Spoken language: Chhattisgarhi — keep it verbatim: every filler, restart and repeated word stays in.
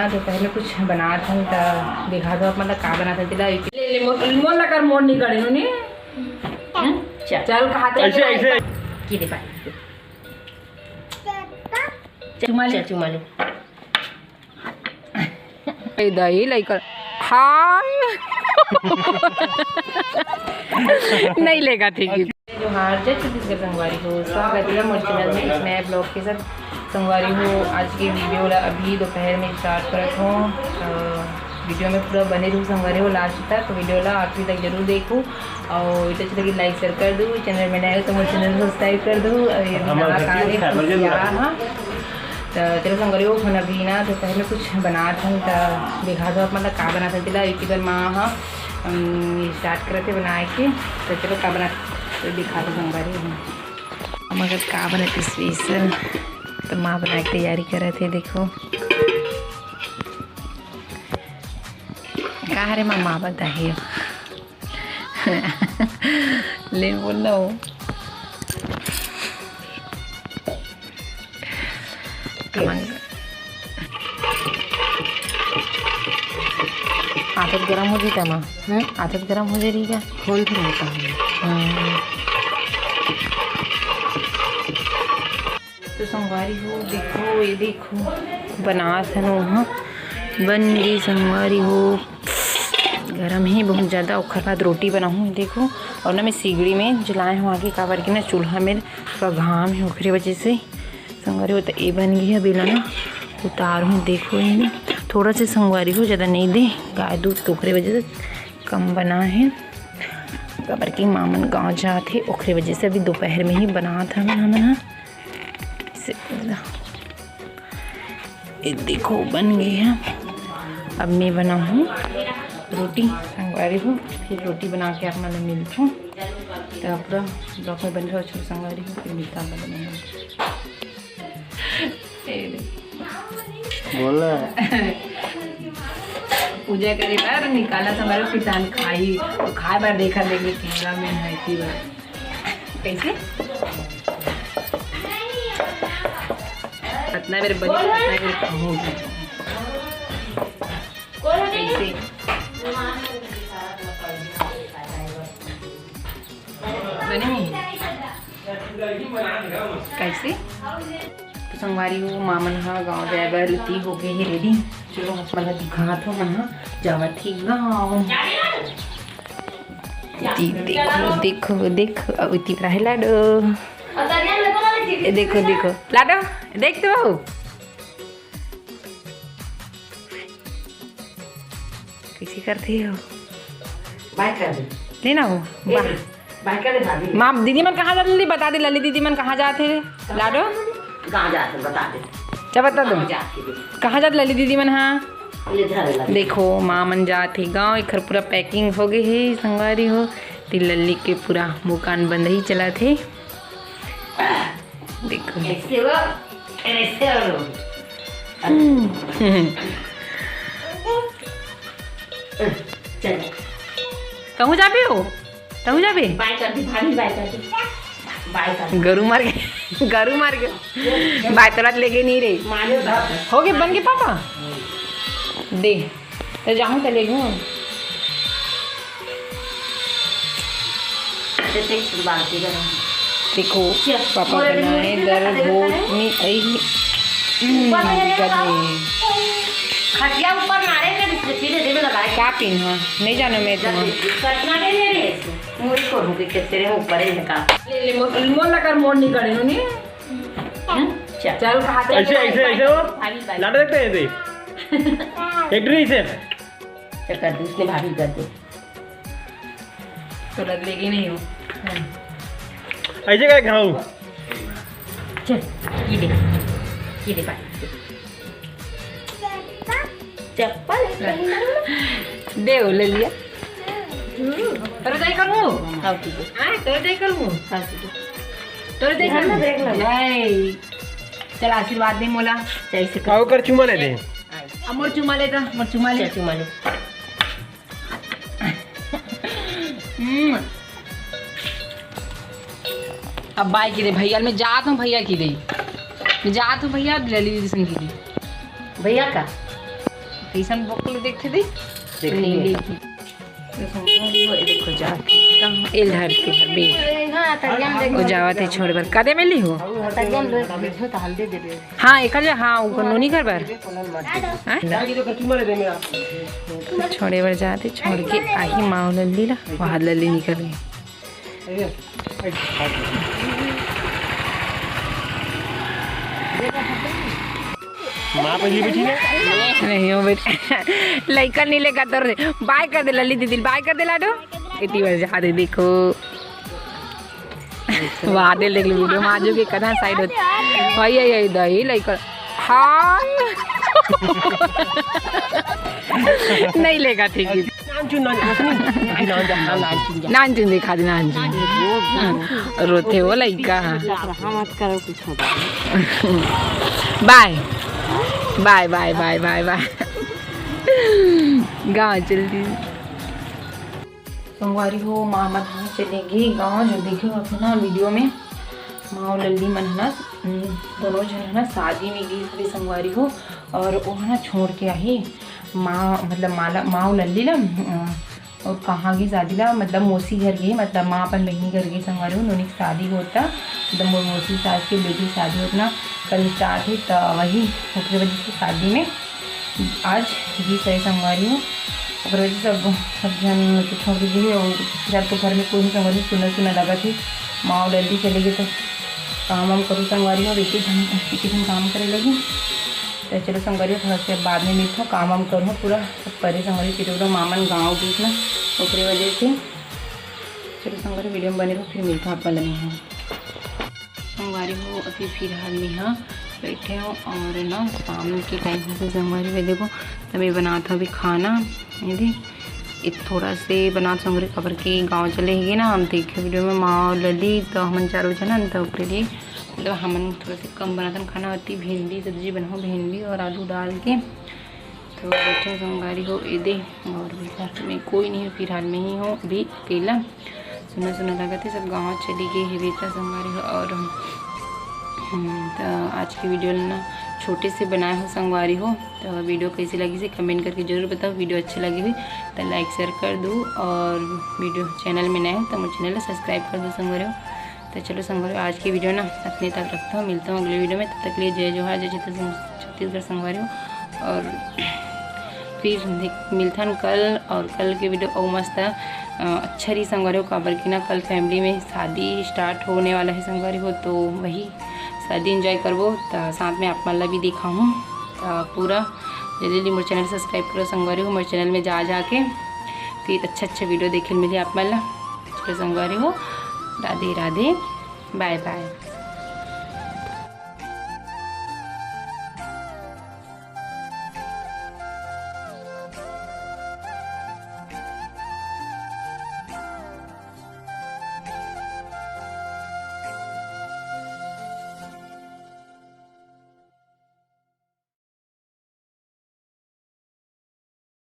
तो पहले कुछ बनात हन त दिखा दो आप, मतलब का बनात हन तेला। ले, ले, मोर, मोर लकर मोर नहीं करे हो ने। हम्म? चल। चल, कहा थे? ऐसे, ऐसे। की दे पाए। चुमा ले। चल, चुमा ले। ए दाई, लइका। हाय। नहीं लेगा, ठीक है। जोहार, जय छत्तीसगढ़ संगवारी हो, स्वागत है मोर चैनल में एक नए ब्लॉग के साथ। संगवारी हो, आज के वीडियो ला अभी दोपहर में स्टार्ट करत हो। अ, वीडियो में पूरा बने रहू संगवारी हो लास्ट तक, वीडियो ला आखिरी तक जरूर देखू। और वीडियो अच्छी लगी, लाइक शेयर कर दू, चैनल में नए हो तो मोर चैनल सब्सक्राइब कर दू। और ये हमारे नवा घर की काले फैमिली खुशियाँ, हाँ। त चलो संगवारी हो, खाना पीना तो पहले कुछ बनात हन त दिखा दो आप, मतलब का बनात हन तेला। यूट्यूबर माँ ह, हम स्टार्ट करत हे बनाए के। त चलो का बनात तो दिखा दो संगवारी हो। हम अगर का बनात स्पेशल, तो माँ बनाए के तैयारी करत हे। देखो का हरे माँ, माँ बताही। ले बोल लो। आदत गरम हो जाता माँ। हम्म? आदत गरम हो जा रही क्या? फोन तो रहता है। हम्म। तो संगवारी हो, देखो, ये देखो, बनात हन ओहा, बन गई संगवारी हो। गरम ही बहुत ज़्यादा, ओखर बाद रोटी बनाहूँ, देखो। और ना मैं सीगड़ी में जलाए हूँ आगे, काबर के ना चूल्हा में थोड़ा घाम है, ओकरे वजह से संगवारी हो। तो ये बन गई है, अभी ला ना उतार हूँ, देखो ये ना थोड़ा से संगवारी हो, ज़्यादा नहीं दे गाय दूध, तो ओकरे वजह से कम बना है। काबर के माँ मन गाँव जात हे, ओकरे वजह से अभी दोपहर में ही बनात हन हमन ह। से, ये देखो बन गई है। अब मैं बनाहूँ रोटी संगवारी हो, फिर रोटी बना के आप मन मिलथों। तो पूरा ब्लॉग में बने रहो, छोटे संगवारी हो, फिर मिलता है। बोला। पूजा करे बर निकाला था हमारे पितान खाई, तो खाए बार देखा देंगे कैमरा में है की बार। कैसे? इतना मेरे बनी, इतना मेरे खाऊंगी। कैसे? बनी? कैसे? तो संगवारी हो, माँ मन ह गाँव जाए बर उती हो गए हे रेडी। चलो, आप मन ल दिखात हो, मन ह जावत ही गाँव। इति देखो, देखो, देखो, अब इति रहे लाडो। ए, देखो, देखो, लाडो, देख तो। कैसे करते हो? बाय कर दे। नहीं ना हो। ए, बाय। बाय कर दे भाभी। माँ, दीदी मन कहाँ जात लली? बता दे, लली दीदी मन कहाँ जात हे? लाडो? कहाँ जात हे, बता दे। क्या बता दो? कहाँ जात हे? कहाँ जात लली दीदी मन? हाँ। ले धर ला। देखो, माँ मन जात हे गाँव, एकर पूरा पैकिंग हो गई हे, संगवारी हो। ती लली के पूरा मुकान बंद ही चलत हे। देखो। ऐसे हो, ऐसे हो। हम्म। चल। कहूँ जाबे हो? कहूँ जाबे? बाय कर दी, भाभी बाय कर दी। बाय कर दी। गरु मार के, गरु मार के। बाय तोरा ले गए नहीं रे। मानो बाप। हो गए, बन गए पापा? दे। तो जाऊँ तो ले लूँ। देखो, पापा बनाए दर बहुत नी आई। हम्म, ऊपर में गरमी। खटिया ऊपर मारे के बिस्कुट पीने देवे लगा है। का पीन है? नहीं जानो मैं तो। कटना के लिए रे। मुड़ी को रुके के तेरे ऊपर ही लगा। ले, ले, मोर, मोर लकर मोर नहीं करे हो नी। हम्म? चल। चल, कहा चल, ऐसे, ऐसे, ऐसे हो? भाभी, भाभी। लाडो देखते हैं ऐसे। एक ड्रिल से। चक्कर दूसरे भाभी कर दे। तो लग लेगी नहीं हो। ऐसे काय खाऊं? चल, ये दे, ये दे पानी। चप्पल दे, वो ले लिया। तोरे जाई करबो? हाँ, ठीक है। हाँ, तोरे जाई करबो? हाँ, ठीक है। तोरे जाई घर में करबो? ब्रेक लगा। नहीं। चल, आशीर्वाद दे मोला। जैसे आओ कर चुमा ले दे। अब मोर चुमा ले दा, मोर चुमा ले। चल, चुमा ले। हम्म। अब बाय की रे भैया, मैं जात हूँ भैया की रे। मैं जात हूँ भैया, लली दीदी संग की रे। भैया का? कइसन बोकल देखथे दे। देख नहीं ली। देखो जा, एकदम एल धर के हर बे। हाँ, तरिया में देखो। वो जावत हे छोड़ बर। कदे में ली हो? तरिया में देखो, तो हल्दी दे दे। हाँ, एक जा, हाँ, वो नोनी घर बर। हाँ? छोड़े बर जाते, छोड़ के आही माँ लल्ली ला, वहाँ लल्ली निकल गई। माँ पहली बैठी है। नहीं हो बेटा, लइका नहीं लेगा तो बाय कर दे लल्ली दीदी, बाय कर दे लाडो। इतनी बार जा दे देखो। वाह, दिल देख लो, वीडियो में आजू के कदा साइड होती। भाई, ये, ये दही लइका। हाँ। नहीं लेगा, ठीक है। नान चुन, नान, नान, नान, नान, नान चुन जा। नान चुन दिखा दे, नान चुन। हाँ, रोते हो लइका। हाँ, मत करो कुछ होगा। बाय। बाय, बाय, बाय, बाय, बाय। गाँव चल दी। संगवारी हो, माँ मन ह चले गे गाँव। जो देखे हो अपना वीडियो में, माँ अउ लल्ली मन ह ना, उम, दोनों झन ह ना शादी में गिस रहे संगवारी हो, और वो ह ना छोड़ के आही माँ, मतलब माला, माँ अउ लल्ली ला, अ, और कहाँ गिस शादी ला, मतलब मौसी घर गे, मतलब माँ अपन बहिनी घर गे संगवारी हो, नोनी के शादी होता, मतलब मोर मौसी सास के बेटी के शादी होता ना, कल स्टार्ट है, तो वही ओकरे वजह से शादी में आज गिस रहे संगवारी हो, ओकर वजह से सब, सब झन के छोड़ के गे हे, और फिलहाल तो घर में कोई नहीं संगवारी, सुना सुना लगत हे, माँ अउ लल्ली चले गे तो काम वाम करू संगवारी हो, एक ही झन, एक ही झन काम करे लगी। तो चलो संगवारी हो, थोड़ा से बाद में मिलथों, काम वाम करूँ पूरा, सब परे संगवारी, फिर बोलो माँ मन गाँव गिस ना, ओकरे वजह से। चलो संगवारी, वीडियो में बने रहो, फिर मिलथों आप मन ला। संगवारी हो, अभी फिलहाल में यहाँ बैठे हो और ना शाम के टाइम हो गए संगवारी हो, देखो तब मैं बनात हूँ अभी खाना। ये दे, ये थोड़ा से बनात संगवारी, काबर के गाँव चले ही ना, हम देखे वीडियो में माँ और लल्ली, तो हमन चारों झन, तो ओकरे लिए मतलब हमन थोड़ा से कम बनाथन खाना, होती भिंडी सब्जी बनाओ, भिंडी और आलू डाल के। तो बैठे संगवारी हो, ये दे, और भी घर में कोई नहीं है, फिलहाल में ही हूँ अभी अकेला। सुना सुना लगत हे, सब गाँव चली गई है बेटा संगवारी हो। और हम, हम्म, तो आज की वीडियो ना छोटे से बनाए हो संगवारी हो। तो वीडियो कैसी लगी से कमेंट करके जरूर बताओ। वीडियो अच्छी लगी हुई तो लाइक शेयर कर दो, और वीडियो चैनल में नए हो तो मोर चैनल ला सब्सक्राइब कर दो संगवारी हो। तो चलो संगवारी हो, आज की वीडियो ना अपने तक रखता हूँ, मिलता हूँ अगले वीडियो में। तब तक के लिए जय जोहार, जय छत्तीसगढ़, छत्तीसगढ़ संगवारी हो। और फिर देख, मिलथन कल, और कल के वीडियो अउ मस्त, अ, अच्छा रही संगवारी हो, काबर कि ना कल फैमिली में शादी स्टार्ट होने वाला है संगवारी हो, तो वही शादी एंजॉय करबो, तो साथ में आप मन ला भी दिखाहूँ। तो पूरा जल्दी जल्दी मोर चैनल सब्सक्राइब करो संगवारी हो, मोर चैनल में जा जाके फिर अच्छा अच्छा वीडियो देखे मिली आप मन ला। चलो संगवारी हो, राधे राधे, बाय बाय।